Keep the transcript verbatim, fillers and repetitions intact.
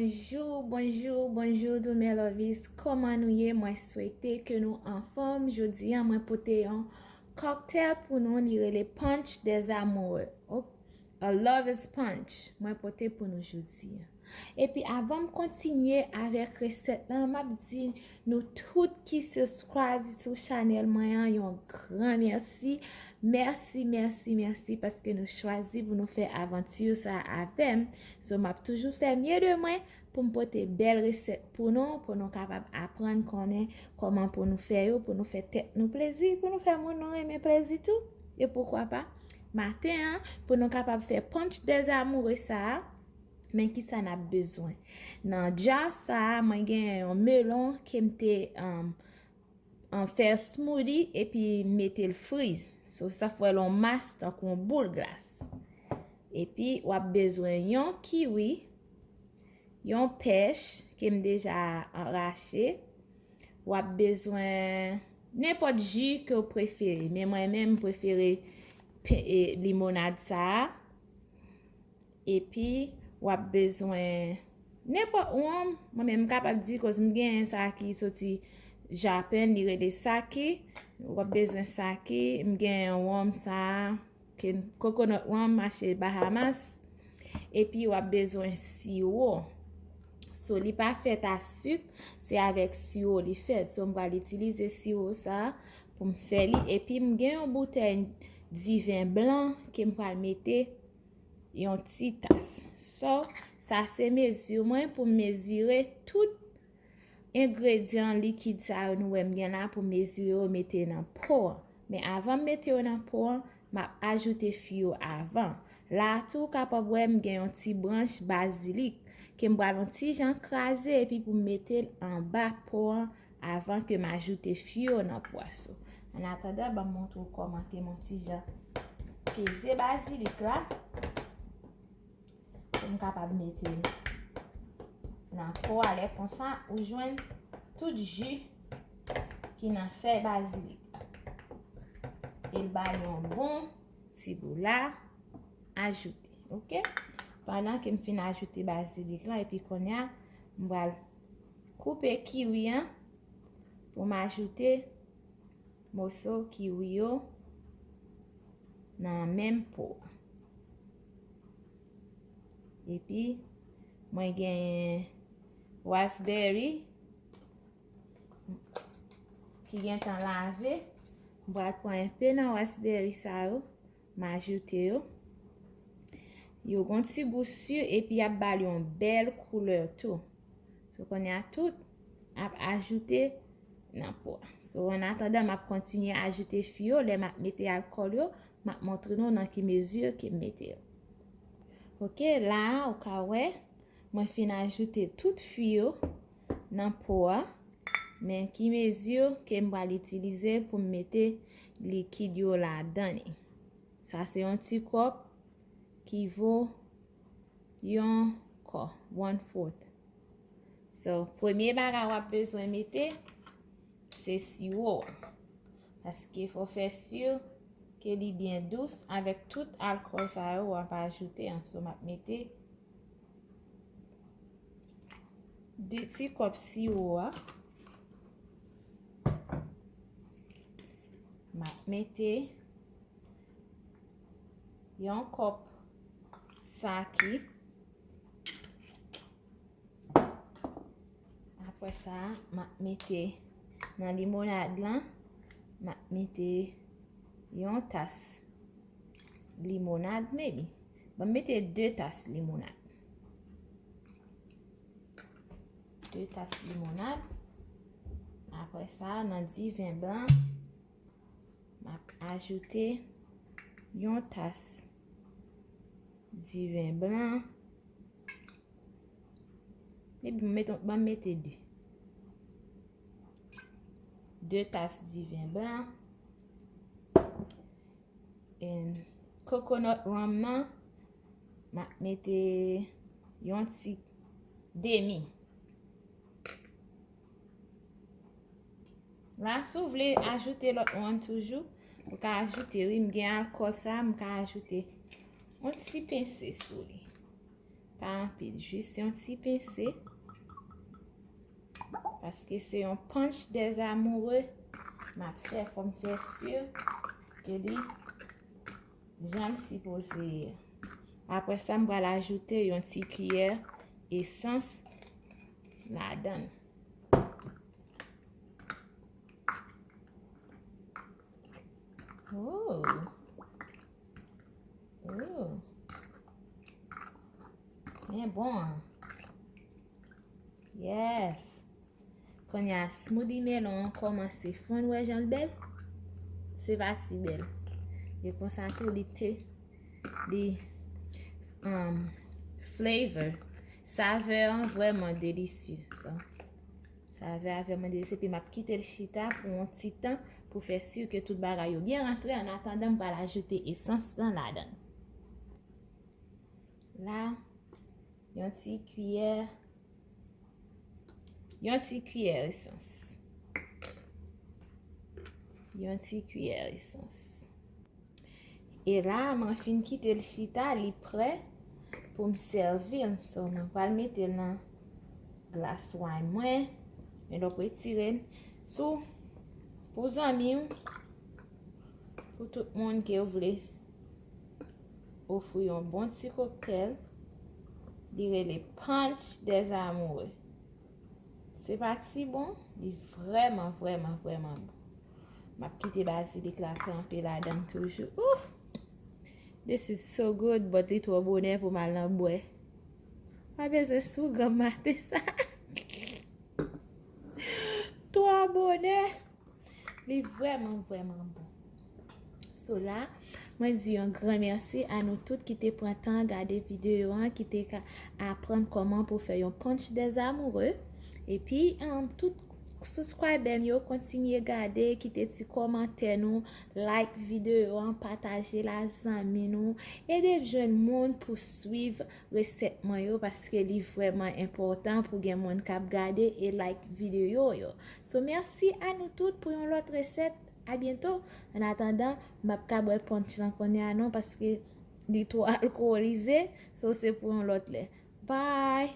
Bonjou, bonjou, bonjou, Doumen Lovies. Kòman nou ye? Mwen swete ke nou anfòm. Jodi a, mwen pote yon kòktèl pou nou, li rele Punch des Amoureux. Ok? A Lover's Punch. Mwen pote pou nou jodi a. Epi avan m kontinye avèk resèt lan, m ap di nou tout ki subscribe sou chanèl mwen an yon gran mèsi. Mèsi, mèsi, mèsi paske nou chwazi pou nou fè avanti sa avè m. So, m ap toujou fè mye de mwen pou m pote bèl resèt pou nou, pou nou kapab aprann konnen kòman pou nou fè yo, pou nou fè tèt nou plezi, pou nou fè moun nou renmen plezi tou. E poukwa pa, maten an, pou nou kapab fè Punch des Amoureux sa a, men kisa n ap bezwen? Nan jar sa a, mwen genyen yon melon ke m te, um, an fè smoothie epi mete l friz. So, sa fè l yon mas tankou yon boul glas. Epi, w ap bezwen yon kiwi, yon pèch ke m deja rache. W ap bezwen nenpòt ji ke w prefere. Men mwen menm, m prefere pe-, e, limonad sa a. Epi, w ap bezwen nenpòt wonm. Mwen menm, m kapab di, koz m genyen sa ki soti Japan, li rele sake. W ap bezwen sake. M genyen wonm sa a, ke m, coconut rum, m achte Bahamas. Epi, w ap bezwen siwo. So, li pa fèt a sik, se avèk siwo li fèt. So, m pral itilize siwo sa a pou m fè li. Epi, m gen yon boutèy diven blan ke m pral mete yon ti tas. So, sa se mezi mwen pou m mezire tout engredyan likid sa yo nou wè m gen la pou m mezire yo mete nan po an. Men avan m mete yo nan po an, m ap ajoute fi yo avan. La a tou, ou kapab wè m gen yon ti branch bazilik ke m pral yon ti jan kraze epi pou m mete l anba po an avan ke m ajoute fi yo nan pwa. So, an atandan, ban m montre w kòman ke m yon ti jan peze bazilik la pou m kapab mete l nan po a. Lè konsa, ou jwenn tout ji ki nan fèy bazilik la. E l ba l yon bon ti gou la. Ajoute, ok? Pandan ke m fin ajoute bazilik la, epi kounye a, m pral koupe kiwi an pou m ajoute moso kiwi yo nan menm po a. Epi, mwen genyen raspberry ki gentan lave. M pral pran enpe nan raspberry sa yo. M ajoute yo. Yo gon ti gou si epi y ap ba l yon bèl koulè tou. So, kounye a tout ap ajoute nan po a. So, an atandan, m ap kontinye ajoute fi yo. Lè m ap mete alkòl yo, m ap montre nou nan ki mezi ke m mete yo. Ok, la a, ou ka wè, mwen fin ajoute tout fi yo nan po a. Men ki mezi ke m pral itilize pou m mete likid yo ladan li. Sa se yon ti kòp ki vo yon kò, one fourth. So, premye bagay w ap bezwen mete, se siwo a. Paske fò fè si ke li byen dous avèk tout alkòl sa yo w ap ajoute an. So, m ap mete de ti kòp siwo a. M ap mete yon kòp sake. Apre sa, m ap mete nan limonad lan, m ap mete yon tas limonad, maybe. Ban m mete de tas limonad. De tas limonad. Apre sa, nan diven blan, m ap ajoute yon tas diven blan. Epi m mete, ban m mete de. De tas diven blan. And coconut rum nan, m ap mete yon ti demi. La, si w vle ajoute lòt rum toujou, ou ka ajoute, wi, m gen alkòl sa, m ka ajoute yon ti pense sou li. Pa anpil, jis yon ti pense. Paske se yon punch des amoureux m ap fè, fò m fè si ke li jan l sipoze ye. Apre sa, m pral ajoute yon ti kiyè esans ladan l. Oh. Oh. Byen bon an. Yes. Kounye a, smoothie melon an kòmanse fonn, wè jan l bèl? Se pa ti bèl. E konsa tou, li te, li, um, flavor, savè an vrèman delisye. So, savè a vrèman delisye. Epi m ap kite l chita pou yon ti tan pou fè si ke tout bagay yo byen rantre. An atandan, m pral ajoute esans lan ladan l. La, yon ti kiyè, yon ti kiyè esans. Yon ti kiyè esans. E la, mwen fin kite l chita, li prè pou m sèvi l. So, mwen pral mete l nan glas wine mwen. Men lè w retire l, sou, pou zanmi w, pou tout moun ke w vle ofri yon bon ti koktèl, li rele Punch des Amoureux. Se pa ti bon, li vrèman, vrèman, vrèman bon. M ap kite bazilik la tranpe ladan l toujou. Ooh! This is so good, but li twò bonè pou m al nan bwè. Pa bezwen sou granm maten sa. Twò bonè. Li vrèman, vrèman bon. So la, mwen di yon gran mèsi a nou tout ki te pran tan gade videyo an, ki te ka aprann kòman pou fè yon punch des amoureux. Epi, um, tout subscriber m yo, kontinye gade, kite ti kòmantè nou, like videyo an, pataje l a zanmi nou. Ede jwenn moun pou swiv resèt mwen yo, paske li vrèman enpòtan pou gen moun k ap gade e like videyo yo. So, mèsi a nou tout pou yon lòt resèt. A byento. An atandan, m ap ka bwè punch lan kounye a non, paske li twò alkolize. So, se pou yon lòt lè. Bye!